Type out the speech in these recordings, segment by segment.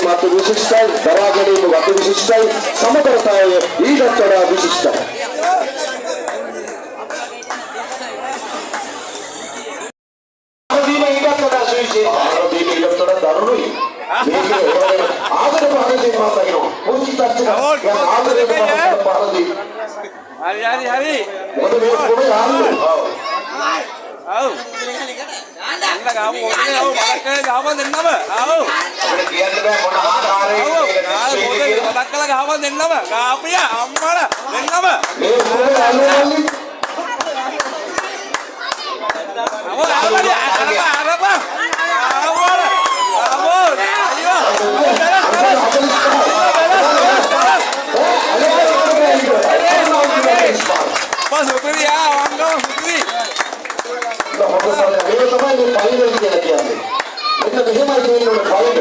ගැනීම අති විශිෂ්ටයි, දරා ගැනීම අති විශිෂ්ටයි, සමබරතාවය ඊටත් වඩා විශිෂ්ටයි. දීම ඊටත් වඩා සුවිශේෂයි. පහර දීම ඊටත් වඩා දරුණුයි. මේක ඒ වගේම ආදර පහර දීම මම දකිනවා. පුංචි ටච් එකක්. දැන් ආදරයට පහර දීම. හරි හරි හරි. මොකද මේ ඔක්කොම යාළුවෝ. ඔව්. ඔව්. අන්න ගාමු ඕනේ ඔව් මතක් කරලා ගහපන් දෙන්නම. ඔව්. අපිට කියන්න බෑ මොන ආකාරයෙන් ඔව්. මේක ආ නිශ්චය පොතේ කියලා. මතක් කරලා ගහපන් දෙන්නම. ගාපියා අම්මලා දෙන්නම. මේ ඔක්කොම යාළුවෝ මල්ලි. අමෝ අරපන් අරපන් අරපන්. අමෝ අමෝ අයියෝ. බස් උපරි ආ වංගම උපරි. මේක තමයි මේ ෆයිනල් කියලා කියන්නේ. මෙන්න මෙහෙමයි තියෙන්නේ ෆයිනල්.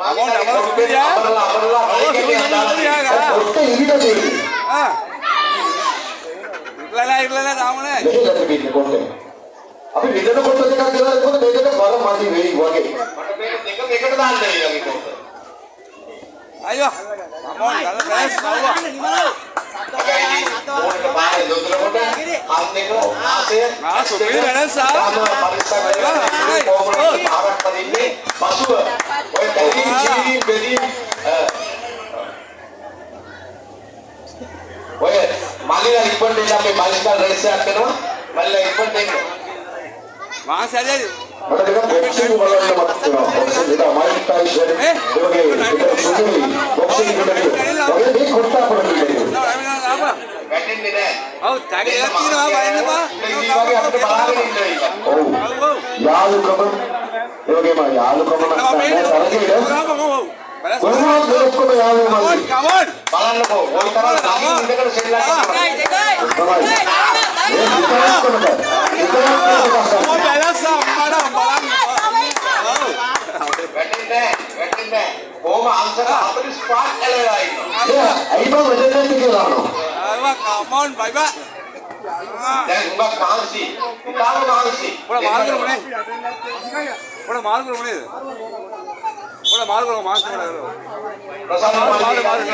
අමෝ අමෝ උපරි ආ. අමරලා අමරලා ඔව් මේකේ උපරි ආ ගා. ඔක්ක ඉවිලා තියෙන්නේ. ආ. ඉట్లా ඉట్లా තාම නෑ. මෙහෙ තිබෙන්නේ කොටේ. අපි විදන කොට දෙකක් කියලා තිබුණා, මේ දෙක බර මදි වෙයි වගේ. මට මේක දෙකම එකට දාන්න වෙයි වගේ කොහොමද? අයියෝ. අමෝ ගල බෑස් අවුවා. හැබැයි ඕනට පාරේ දොදලකොට කන් දෙක ආසය ආ, සුපිරි වෙනස් ආ. තාම පරිස්සම් වෙලා කොහොමද පාරක් පදින්නේ පසුව ඔය තැලීම් චීරීම් බෙදීම් ඔය මල්ලිලා ඉක්මනට එන්න, අපේ බයිසිකල් රේස් එකක් වෙනවා. මල්ලිලා ඉක්මනට එන්න. මාස හරි හරි. මට දෙකක් බොක්සිං බලන්න මතක් වෙනවා. බොක්සිං එක මයික් ටයිසන් ඒ වගේ ඒක සුදුයි බොක්සිං එකට වගේ මේ කොට්ටා අපට පිළිගන්නේ. වැටෙන්නේ නෑ. ඔව් ටැග් එකක් තියෙනවා බලන්න බා. මේ වගේ අපිට බලාගෙන ඉන්න වෙයි. ඔව්. ඔව් ඔව්. යාළුකම ඒ වගේම යාළුකම නම් නෑ තරගේට. කොහොමද මේ ඔක්කොම යාළුවෝ මල්ලි. Come on. බලන්නකෝ ওই තරම් ළඟින් ඉඳගෙන සෙල්ලම් කරනවා. තමයි. මේ විතරක් විතරක්. ඔව් බැලන්ස් අම්මා බලන්න. ඔව්. වැටෙන්නේ නෑ, වැටෙන්නේ නෑ. කොහොම අංශක 45ක් ඇලවෙලා ඉන්නවා. ඇයි බං වැටෙන්නේ නැත්තේ කියලා අහනවා. අරවා කම් ඔන් බයි බයි. දැන් හුඟක් මහන්සි. ඉතාලම මහන්සි. පොඩ මාරු කරමු නේ. පොඩ මාරු කරමු නේද? පොඩ මාරු කරමු මාරු කරමු. ප්‍රසන්න මාරු මාරු මල්ලි.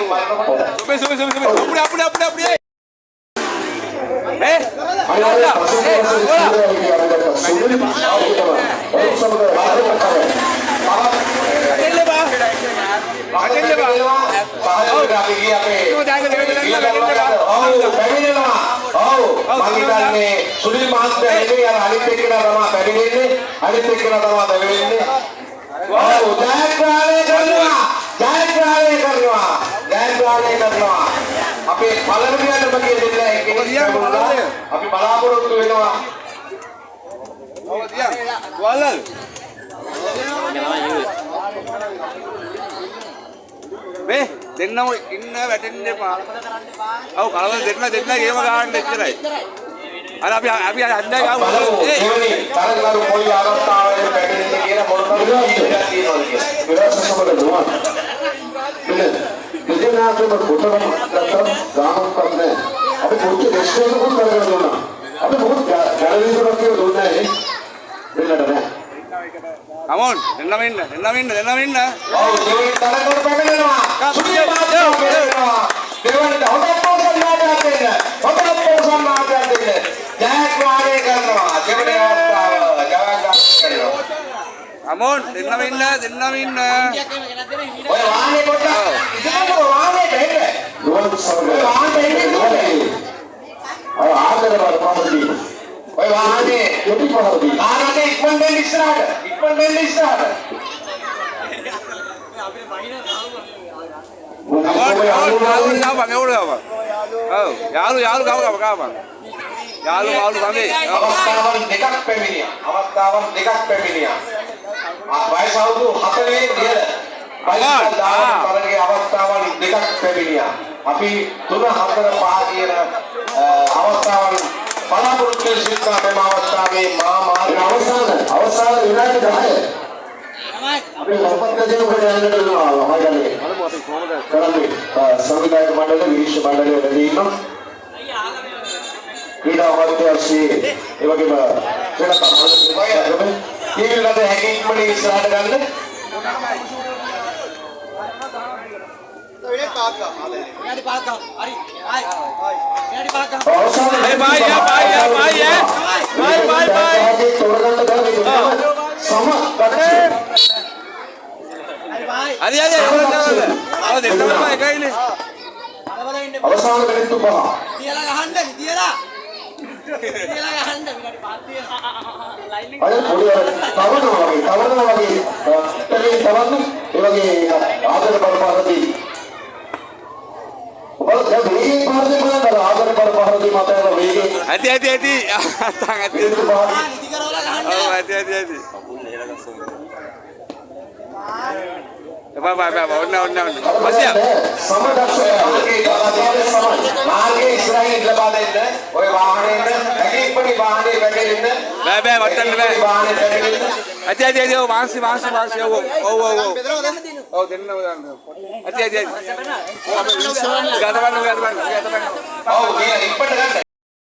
සුබේ සුබේ සුබේ සුබේ. අපුඩේ අපුඩේ අපුඩේ අපුඩේ. ඒ අනිවාර්යයෙන් පසුගිය වසරේ සුනිල් ඔහු සමග වැටෙන්න බා. වැටෙන්න බා. සහයෝගය අපි ගියේ අපේ ඔව් පැමිණෙනවා. ඔව් මං හිතන්නේ සුනිල් මහත්මයා නෙවෙයි, අර අනිත් එක්කෙනා තමයි පැමිණෙන්නේ. අනිත් එක්කෙනා තමයි පැමිණෙන්නේ. ඔව් ජයග්‍රහණය කරනවා. ජයග්‍රහණය කරනවා. ජයග්‍රහණය කරනවා. අපේ පළවෙනියටම කිය දෙන්න එක්කෙනෙක් පැමිණුණා. අපි බලාපොරොත්තු වෙනවා. ඔව් තියන්. තුවාලද? මේ දෙන්නම ඉන්න වැටෙන්න එපා. ඔව් කලබල දෙන්න දෙන්න ගේම ගහන්න එච්චරයි. අර අපි අපි අර හන්දෑ ගාමු. බලමු ඒ දෙවෙනි තරගකරු කොයි අවස්ථාවලද පැමිණෙන්නේ කියලා, මොන තරම් තීන්දුවක් තියෙනවද කියලා. විරාස සමග නුවන්. මෙන්න දෙදෙනාටම කොටම ගත්තත් ගානක්වත් නැහැ. අපි පුංචි රෙස්ට් එකකුත් කරගෙන දුන්නා. අපි මොකද ගැලවීමක් කියලා දුන්නේ නැහැ නේ. දෙන්නට නෑ. කම් ඔන් දෙන්නම ඉන්න දෙන්නම ඉන්න දෙන්නම ඉන්න. ඔව් දෙවෙනි තරගකරු පැමිණෙනවා. සුනිල් මහත්මයා පැමිණෙනවා. දෙවෙනි හොඳ පෝෂණ නාටකයක් දෙන්න. හොඳ පෝෂණ නාටකයක් දෙන්න. ජයග්‍රහණය කරනවා. දෙවෙනි අවස්ථාව ජයග්‍රහණය කරනවා. කම් ඔන් දෙන්නම ඉන්න දෙන්නම ඉන්න. ඔය වාහනේ පොඩ්ඩක් ඉස්සරහට වාහනේට එන්න. නුවන් සමග ඔය වාහනේට එන්න ඉන්නේ. අර ආදර බල පහර දීම. ඔය වාහනේ කෙටි පහර දීම. කාර් එකේ ඉක්මනට එන්න ඉස්සරහට. ඉක්මනට එන්න ඉස්සරහට. කම් ඔන් යාළු ගාපන් එවුල ගාපන්. ඔව් යාළු යාළු ගාව ගාව ගාපන්. යාළු මාළු ගමේ. අවස්ථාවන් දෙකක් පැමිණියා. අවස්ථාවන් දෙකක් පැමිණියා. වයස අවුරුදු 40 ඉහළ. බයිසිකල් ධාවන තරගයේ අවස්ථාවන් දෙකක් පැමිණියා. අපි 3 4 5 කියන අවස්ථාවන් බලාපොරොත්තු වෙන සිටිනා මෙම අවස්ථාවේ මා මාර්ග අවසාන අවසාන විනාඩි 10. අපි මොහොත් දෙනකොට යන්නට වෙනවා මම හිතන්නේ. කරන්නේ සංවිධායක මණ්ඩලය විශේෂ මණ්ඩලය වැඩි ඉන්නවා. ක්‍රීඩා අමාත්‍යාංශයේ ඒ වගේම ශ්‍රී ලංකා ඊළඟ රථය හැකි ඉක්මනින් ඉස්සරහට ගන්න. අවසාන ඒ බයි යා බයි යා බයි යා බයි බයි බයි. තෝරගන්න බෑ මේ දෙන්නම සම දක්ෂ. හරි හරි ඔව් දෙන්නම එකයිනේ. අවසාන මිනිත්තු 5. තියලා ගහන්න තියලා තියලා ගහන්න විනාඩි 5 තියලා. අර පොඩි අර තවනවා වගේ තවනවා වගේ පෙරේ තවන්න ඒ වගේ ආදර බල පහරදී ඔබ දැන් වේගයෙන් පාර දෙන්න බලන්න. අර ආදර බල පහරදී මත යන වේගයෙන් ඇති ඇති ඇති අත්තන් ඇති. මිනිත්තු 5. නිදි කරවලා ගහන්න. ඔව් ඇති ඇති ඇති. එපා එපා එපා ඔන්න ඔන්න ඔන්න. පස්සියා. සම දක්ෂ සමයි. මාර්ගයේ ඉස්සරහින් ලබා දෙන්න. ඔය වාහනේ ඉන්න හැකි ඉක්මනින් වාහනේ වැටෙන්න. බෑ බෑ වටන්න බෑ. වාහනේ වැටෙන්න. ඇති ඇති ඇති ඔව් මාන්සි මාන්සි මාන්සි ඔව් ඔව් ඔව් ඔව් ඔව් දෙන්නම දාන්න. ඇති ඇති ඇති. ගත බලන්න ගත බලන්න ගත බලන්න. ඔව් කියලා ඉක්මනට ගන්න.